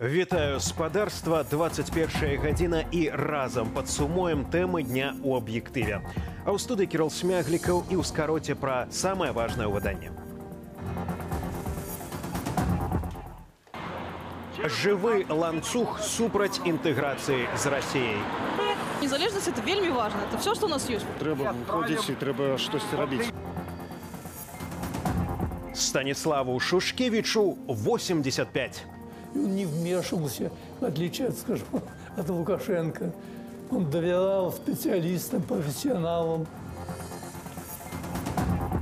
Вітаю, спадарства, 21 гадзіна і разам падсумуем тэмы дня ў аб'ектыве. А ў студыі Кірыл Смяглікаў і ў скароце пра самае важнае ў выданні. Жывы ланцуг супраць інтэграцыі з Расіяй. Незалежнасць это вельмі важна, это все, што у нас ёсць. Трэба выходзіць і трэба штосьці рабіць. Станіславу Шушкевічу 85. И он не вмешивался, в отличие, скажем, от Лукашенко. Он доверял специалистам, профессионалам.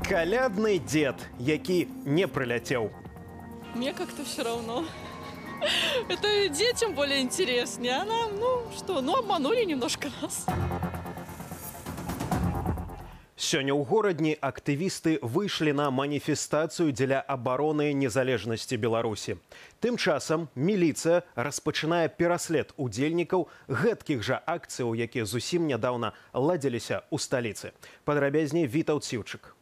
Калядны дед, які не прилетел. Мне как-то все равно. Это детям более интереснее. А нам, ну что, ну обманули немножко нас. Сёння ў Горадні актывісты выйшлі на маніфестацыю дзеля абароны незалежнасці Беларусі. Тым часам міліцыя распачынае пераслед удзельнікаў гэткіх жа акцыяў, якія зусім нядаўна ладзіліся ў сталіцы. Падрабязней Вітаўт Сіўчык.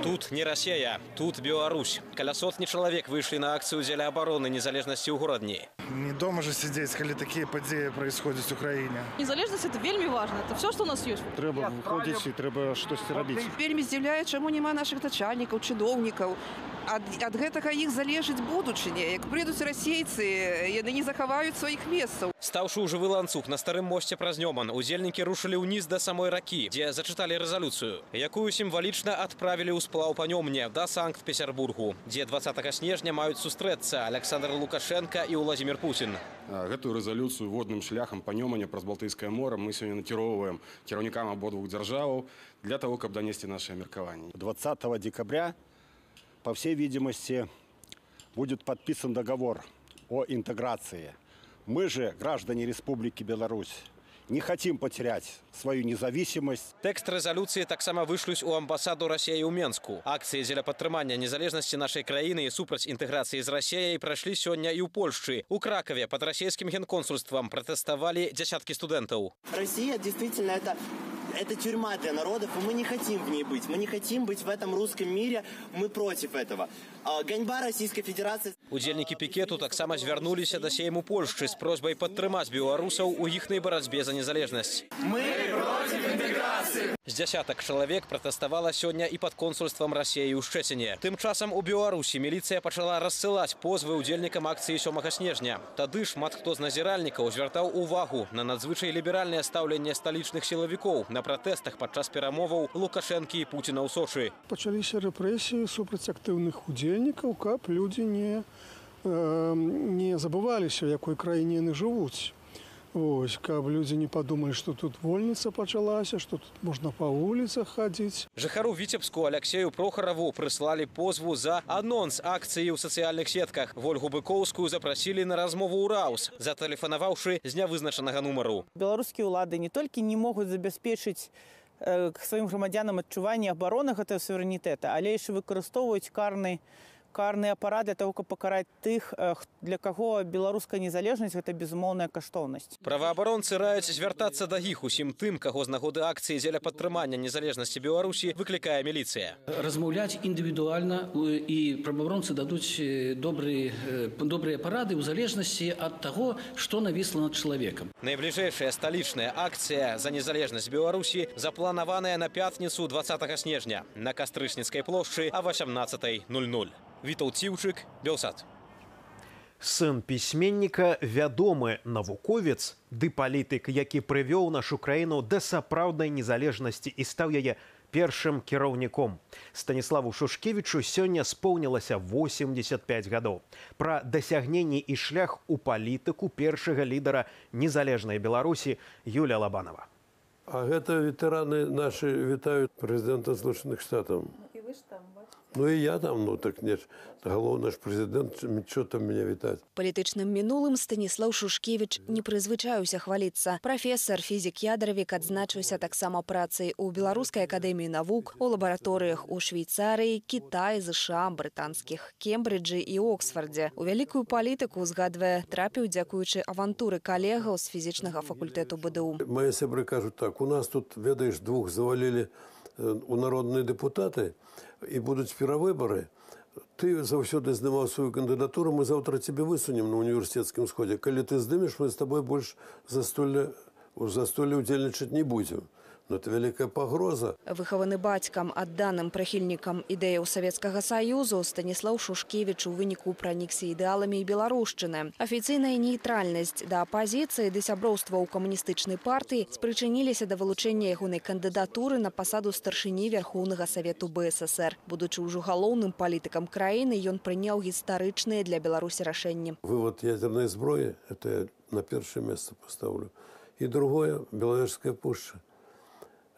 Тут не Россия, тут Беларусь. Каля сотни человек вышли на акцию дзеля обороны незалежнасці ў Горадні. Не дома же сидеть, когда такие падзеі происходят в Украине. Незалежнасць это вельмі важна, это все, что у нас есть. Трэба выходзіць і трэба штосьці рабіць. Вельмі здзіўляе, чаму няма нашых начальнікаў, чыноўнікаў. Ад гэтага іх залежыць будучыня. Як прыйдуць расейцы, яны не захаваюць сваіх месцаў. Стаўшы ў жывы ланцуг на старым мосце праз Нёман, удзельнікі рушылі ўніз да самой ракі, дзе зачыталі рэзалюцыю, якую сімвалічна адправілі ў сплаў па Нёмне да Санкт-Петербургу, дзе 20 снежня маюць сустрэцца Александр Лукашенко і Владимир Путин. Гэтую рэзалюцыю водным шляхам па Нёмане праз Балтыйскае мора мы сёння накіроўваем кіраўнікам абодвух дзяржаваў для того, каб данесці нашае меркаванне. 20 декабря, по всей видимости, будет подписан договор о интеграции. Мы же, граждане Республики Беларусь, не хотим потерять свою независимость. Тэкст рэзалюцыі таксама вышлюць у амбасаду Расіі ў Менску. Акцыі дзеля падтрымання незалежнасці нашай краіны і супраць інтэграцыі з Расіяй прайшлі сёння і ў Польшчы. У Кракаве пад расійскім генконсульствам пратэставалі дзясяткі студэнтаў. Россия действительно это тюрьма для народов, и мы не хотим в ней быть. Мы не хотим быть в этом русском мире, мы против этого. Ганьба Российской Федерации. Удзельнікі пікету таксама звярнуліся да сейму Польшчы з просьбай падтрымаць беларусаў у іхнай барацьбе за незалежнасць. Мы против интеграции! З дзясятак чалавек пратэставала сёння і пад консульствам Расіі ў Шчэціне. Тым часам у Беларусі міліцыя пачала рассылаць позвы ўдзельнікам акцыі 7 снежня. Тады шмат хто з назіральнікаў звяртаў увагу на надзвычай ліберальнае стаўленне сталічных сілавікоў на пратэстах падчас перамоваў Лукашэнкі і Пуціна ў Сочы. Пачаліся рэпрэсіі супраць актыўных удзельнікаў, каб людзі не забываліся, у якой краіне яны жывуць. Вось, каб людзі не падумалі, што тут вольніца пачалася, што тут можна па вуліцах хадзіць. Жыхару Віцебску Алексею Прохараву прыслалі позву за анонс акцыі ў сацыяльных сетках. Вольгу Быкоўскую запрасілі на размову ў РАУС, затэлефанаваўшы з нявызначанага нумару. Беларускія ўлады не толькі не могуць забяспечыць сваім грамадзянам адчуванне абароны гэтага суверэнітэта, але яшчэ выкарыстоўваюць карны апарат для того, каб пакараць тых, для каго беларуская незалежнасць гэта безумоўная каштоўнасць. Праваабаронцы раюць звяртацца да іх усім тым, каго з нагоды акцыі дзеля падтрымання незалежнасці Беларусі выклікае міліцыя. Размаўляць індывідуальна, і праваабаронцы дадуць добрыя парады ў залежнасці ад таго, што навісла над чалавекам. Найбліжэйшая сталічная акцыя за незалежнасць Беларусі запланаваная на пятніцу 20 снежня на Кастрычніцкай плошчы а 18:00. Вітаўт Сіўчык, Белсат. Сын пісьменніка, вядомы навуковец ды палітык, які прывёў нашу краіну да сапраўднай незалежнасці і стаў яе першым кіраўніком. Станіславу Шушкевічу сёння споўнілася 85 гадоў. Пра дасягненні і шлях у палітыку першага лідара незалежнай Беларусі Юлія Лабанова. А гэта ветэраны нашы вітаюць прэзідэнта Злучаных Штатаў. І вы ж там, бачыце? Ну и я там, ну так нет, галоўны ж прэзідэнт, что там меня вітаць. Палітычным мінулым Станіслаў Шушкевіч не прызвычаюся хваліцца. Прафесар, фізік-ядравік адзначыўся таксама працай у Беларускай акадэміі навук, у лабараторыях у Швейцарыі, Кітаі, ЗША, брытанскіх Кембрыджы і Оксфордзе. У вялікую палітыку, згадвае, трапіў дзякуючы авантуры калегаў з фізічнага факультэту БДУ. Мае сябры кажуць так, у нас тут, ведаеш, двух завалілі у народныя дэпутаты і будуць перавыбары. Ты заўсёды здымаў сваю кандыдатуру, мы заўтра цябе высунем на універсітэцкім сходзе. Калі ты здымеш, мы з табой больш у застолле удзельнічаць не будзем. Но это вялікая пагроза. Выхаваны бацькам, адданым прыхільнікам ідэяў Савецкага Саюзу, Станіслаў Шушкевіч у выніку пранікся ідэаламі і беларушчыны. Афіцыйная нейтральнасць да апазіцыі ды сяброўства ў камуністычнай партыі спрычыніліся да вылучэння ягонай кандыдатуры на пасаду старшыні Вярхоўнага Савету БССР. Будучы ўжо галоўным палітыкам краіны, ён прыняў гістарычныя для Беларусі рашэнні. Вывод ядерной зброі – это я на першае месца поставлю. І другое – Белавежская пушча.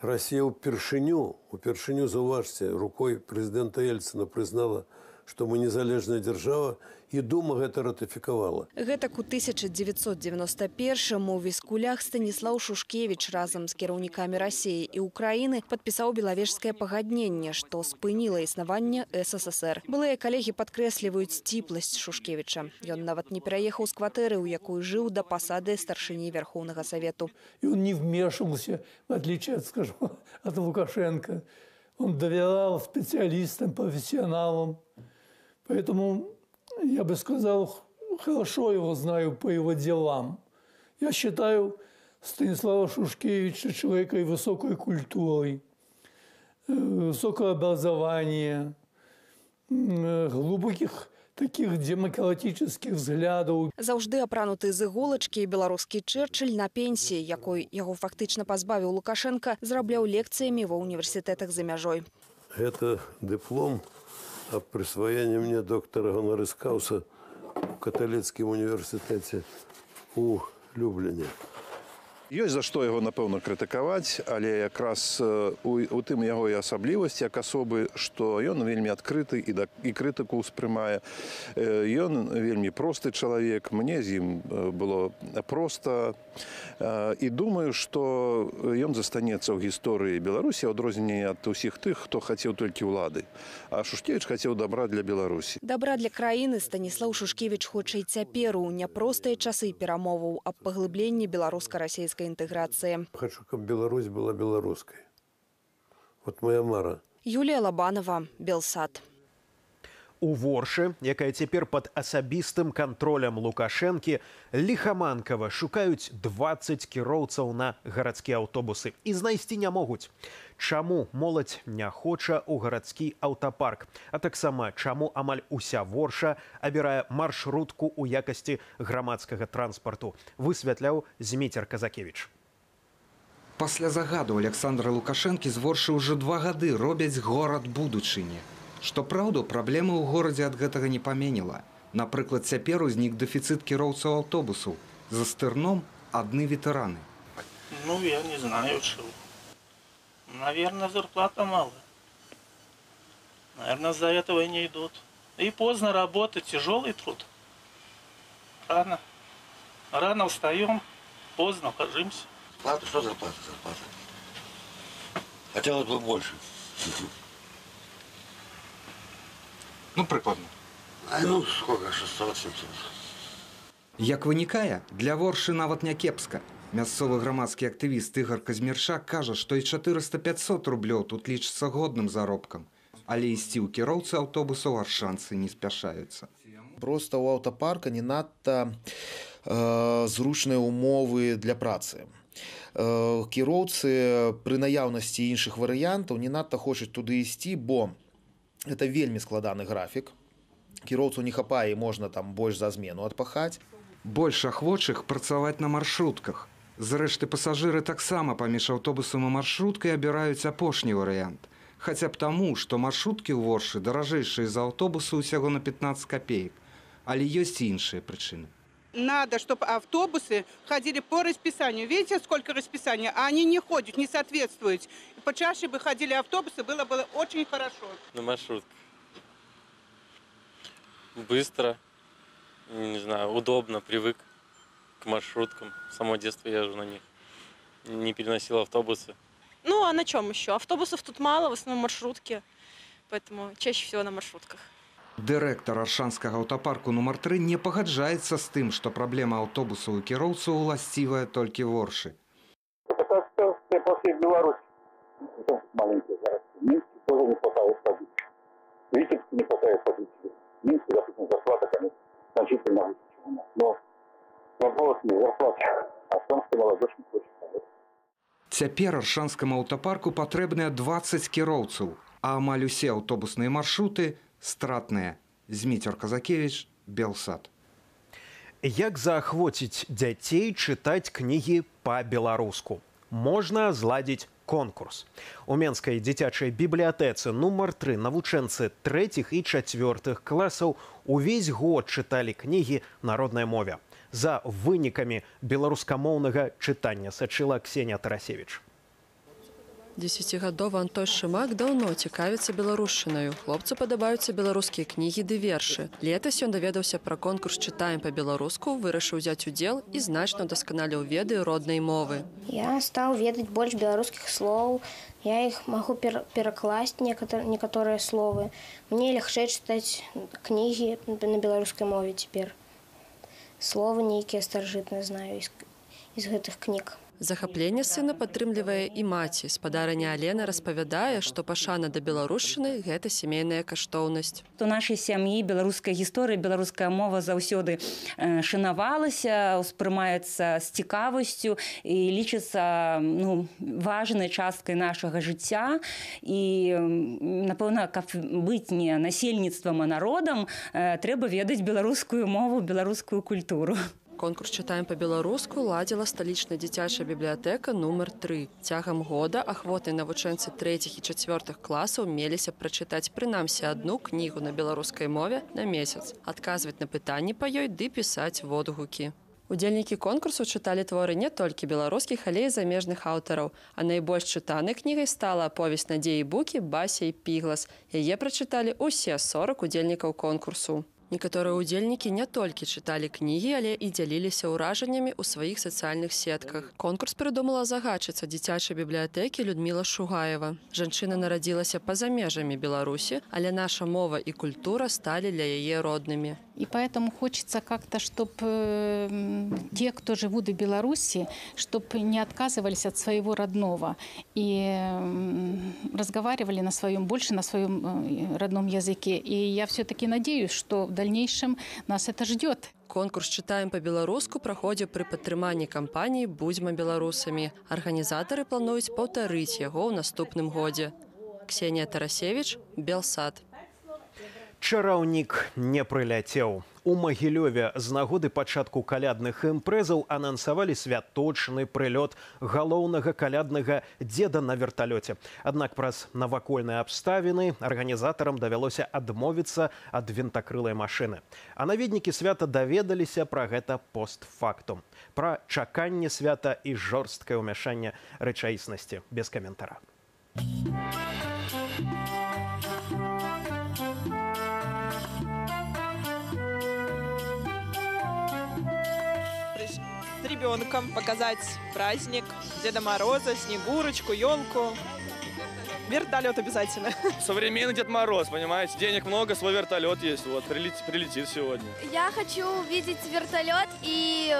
Россия упершыню, заўважце, рукой президента Ельцина признала, что мы незалежная держава, і Дума гэта ратыфікавала. Гэтак у 1991-м у Віскулях Станіслаў Шушкевіч разам з кіраўнікамі Расіі і Украіны падпісаў Белавежскае пагадненне, што спыніла існаванне СССР. Былыя калегі падкрэсліваюць сціпласць Шушкевіча. Ён нават не пераехаў з кватэры, у якой жыў да пасады старшыні Верховнага Савету. И он не вмешивался, в отличие, скажем, от Лукашенко. Он доверял специалистам, профессионалам. Поэтому, я бы сказал, хорошо его знаю по его делам. Я считаю Станислава Шушкевича человека высокой культуры, высокого образования, глубоких таких демократических взглядов. Заўжды апрануты з іголачкі беларускі Чэрчыль на пенсіі, якой яго фактычна пазбавіў Лукашенко, зарабляў лекцыямі ва універсітэтах за мяжой. Это диплом о присвоении мне доктора гонорис кауса в католицком университете у Люблине. Ёсць за што яго, напэўна, крытыкаваць, але якраз у тым яго і асаблівасць як асобы, што ён вельмі адкрыты і крытыку ўспрымае. Ён вельмі просты чалавек, мне з ім было проста. І думаю, што ён застанецца ў гісторыі Беларусі, у адрозненне ад усіх тых, хто хацеў толькі ўлады. А Шушкевіч хацеў дабра для Беларусі. Дабра для краіны Станіслаў Шушкевіч хоча і цяпер у няпростыя часы перамоваў аб паглыбленні беларуска-расійскай интеграции. Хочу, чтобы Беларусь была белорусской. Вот моя мара. Юлия Лобанова, Белсат. У Воршы, якая цяпер пад асабістым кантролем Лукашэнкі, ліхаманкава шукаюць 20 кіроўцаў на гарадскія аўтобусы і знайсці не могуць. Чаму моладзь не хоча ў гарадскі аўтапарк, а таксама чаму амаль уся Ворша абірае маршрутку ў якасці грамадскага транспарту, высвятляў Зміцер Казакевіч. Пасля загаду Александра Лукашэнкі з Воршы ўжо 2 гады робяць горад будучыні. Што праўда, праблемы ў горадзе ад гэтага не паменіла. Напрыклад, цяпер узнік дэфіцыт кіроўцаў аўтобусаў. За стырном адны ветэраны. Ну, я не знаю, чего. Наверное, зарплата мало. Наверное, из-за этого и не идут. И поздно работать, тяжелый труд. Рано. Рано встаем, поздно ложимся. Зарплата, что зарплата? Зарплата. Хотелось бы больше. Ну, прыкладна. А ну, сколько? 600-700. Як вынікае, для Воршы нават не кепска. Мясцовы грамадскі актывіст Ігар Казмірчак кажа, што і 400-500 рублёў тут лічыцца годным заробкам. Але ісці ў кіроўцы аўтобусаў аршанцы не спяшаюцца. Проста ў аўтапарка не надта зручныя умовы для працы. Кіроўцы пры наяўнасці іншых варыянтаў не надта хочуць туды ісці, бо это вельмі складаны графік. Кіроўцу не хапае, можна там больш за змену адпахаць. Больш ахвочых працаваць на маршрутках. Зрэшты, пасажыры таксама паміж аўтобусам і маршруткай абіраюць апошні варыянт. Хаця б таму, што маршруткі ў Воршы даражэйшыя за аўтобусы ўсяго на 15 копеек. Але ёсць і іншыя прычыны. Надо, чтобы автобусы ходили по расписанию. Видите, сколько расписания? А они не ходят, не соответствуют. Почаще бы ходили автобусы, было бы очень хорошо. На маршрутках. Быстро, не знаю, удобно, привык к маршруткам. Само детство езжу на них. Не переносил автобусы. Ну, а на чем еще? Автобусов тут мало, в основном маршрутки. Поэтому чаще всего на маршрутках. Дырэктар аршанскага аўтапарку нумар 3 не пагаджаецца з тым, што праблема аўтобусаў і кіроўцаў уласцівая толькі Воршы. Это все по всей Беларуси. Маленькие городки. Минске тоже не хватает водителей. В Витебске не хватает водителей. В Минске, допустим, зарплата, конечно, значительно выше, чем у нас. Но вопрос не в зарплате, а в том, что молодежь не хочет работать. Цяпер аршанскаму аўтапарку патрэбныя 20 кіроўцаў, а амаль усе аўтобусныя маршруты стратныя. Зміцер Казакевіч, Белсат. Як заахвоціць дзяцей чытаць кнігі па-беларуску? Можна зладзіць конкурс. У Менскай дзіцячай бібліятэцы нумар 3 навучэнцы 3-х і 4-х класаў увесь год чыталі кнігі на роднай мове. За вынікамі беларускамоўнага чытання сачыла Ксенія Тарасевіч. Дзесяцігадовы Антось Шымак даўно цікавіцца беларушчынаю. Хлопцу падабаюцца беларускія кнігі ды вершы. Летась ён даведаўся пра конкурс «Чытаем па-беларуску», вырашыў узяць удзел і значна ўдасканаліў веды роднай мовы. Я стаў ведаць больш беларускіх слоў, я іх магу перакласць некаторыя словы. Мне лягчэй чытаць кнігі на беларускай мове цяпер. Словы нейкія старажытныя знаю з гэтых кніг. Захапленне сына падтрымлівае і маці. Спадарыня Алена распавядае, што пашана да беларушчыны – гэта сямейная каштоўнасць. У нашай сям'і беларуская гісторыя, беларуская мова заўсёды шанавалася, успрымаецца з цікавасцю і лічыцца, важнай часткай нашага жыцця. І, напэўна, каб быць не насельніцтвам, а народам, трэба ведаць беларускую мову, беларускую культуру. Конкурс «Чытаем па-беларуску» ладзіла сталічная дзіцячая бібліятэка нумар 3. Цягам года ахвотныя навучэнцы 3-х і 4-х класаў меліся прачытаць прынамсі адну кнігу на беларускай мове на месяц, адказваць на пытанні па ёй ды пісаць водгукі. Удзельнікі конкурсу чыталі творы не толькі беларускіх, але і замежных аўтараў. А найбольш чытанай кнігай стала аповесць Надзеі Букі «Бася і Піглас». Яе прачыталі ўсе 40 удзельнікаў конкурсу. Некаторыя ўдзельнікі не толькі чыталі кнігі, але і дзяліліся ўражаннямі ў сваіх сацыяльных сетках. Конкурс прыдумала загадчыца дзіцячай бібліятэкі Людміла Шугаева. Жанчына нарадзілася па-за межамі Беларусі, але наша мова і культура сталі для яе роднымі. И поэтому хочется как-то, чтобы те, кто живут в Беларуси, чтобы не отказывались от своего родного и разговаривали на своем, больше на своем родном языке. И я все-таки надеюсь, что в дальнейшем нас это ждет. Конкурс «Чытаем па-беларуску» праходзіў пры падтрыманні кампаніі «Будзьма беларусамі». Арганізатары плануюць паўтарыць яго ў наступным годзе. Ксенія Тарасевіч, Белсат. Чараўнік не прыляцеў. У Магілёве з нагоды пачатку калядных імпрэзаў анансавалі святочны прылёт галоўнага каляднага дзеда на верталёце. Аднак праз навакольныя абставіны арганізатарам давялося адмовіцца ад вінтакрылай машыны. А наведнікі свята даведаліся пра гэта постфактум. Пра чаканне свята і жорсткае ўмяшанне рэчаіснасці. Без каментара. С ребенком показать праздник Деда Мороза, Снегурочку, елку. Вертолет обязательно. Современный Дед Мороз, понимаете? Денег много, свой вертолет есть. Вот, прилетит сегодня. Я хочу увидеть вертолет и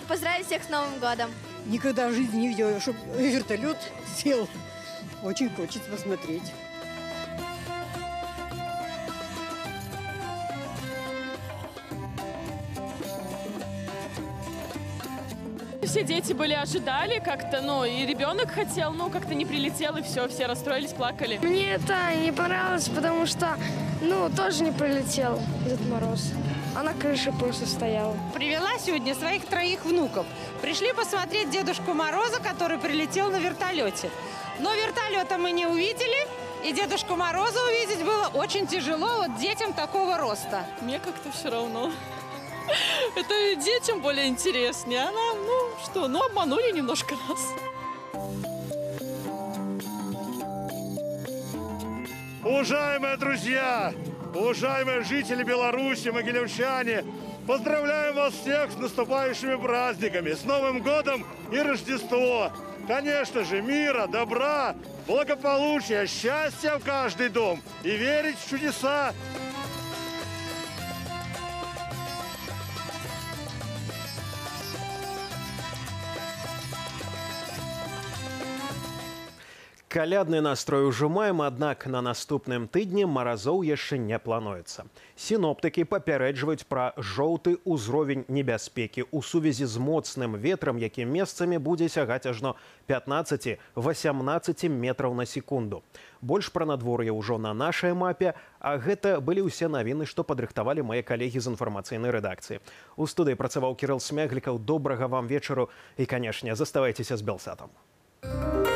поздравить всех с Новым годом. Никогда в жизни не видела, чтобы вертолет сел. Очень хочется посмотреть. Все дети были, ожидали как-то, ну, и ребенок хотел, ну, как-то не прилетел, и все, все расстроились, плакали. Мне это не понравилось, потому что, ну, тоже не прилетел Дед Мороз, а на крыше просто стоял. Привела сегодня своих троих внуков. Пришли посмотреть Дедушку Мороза, который прилетел на вертолете. Но вертолета мы не увидели, и Дедушку Мороза увидеть было очень тяжело вот детям такого роста. Мне как-то все равно. Это детям более интереснее. А нам, ну что, ну обманули немножко нас. Уважаемые друзья, уважаемые жители Беларуси, могилевчане, поздравляем вас всех с наступающими праздниками, с Новым годом и Рождество. Конечно же, мира, добра, благополучия, счастья в каждый дом и верить в чудеса. Калядны настрой ужо маем, аднак на наступным тыдні маразоў яшчэ не плануецца. Сіноптыкі папярэджваюць пра жоўты ўзровень небяспекі ў сувязі з моцным ветрам, які месцамі будзе сягаць ажно 15-18 метраў на секунду. Больш пра надвор'е ўжо на нашай мапе, а гэта былі ўсе навіны, што падрыхтавалі мае калегі з інфармацыйнай рэдакцыі. У студыі працаваў Кірыл Смяглікаў. Добрага вам вечару і, канешне, заставайцеся з Белсатам. You.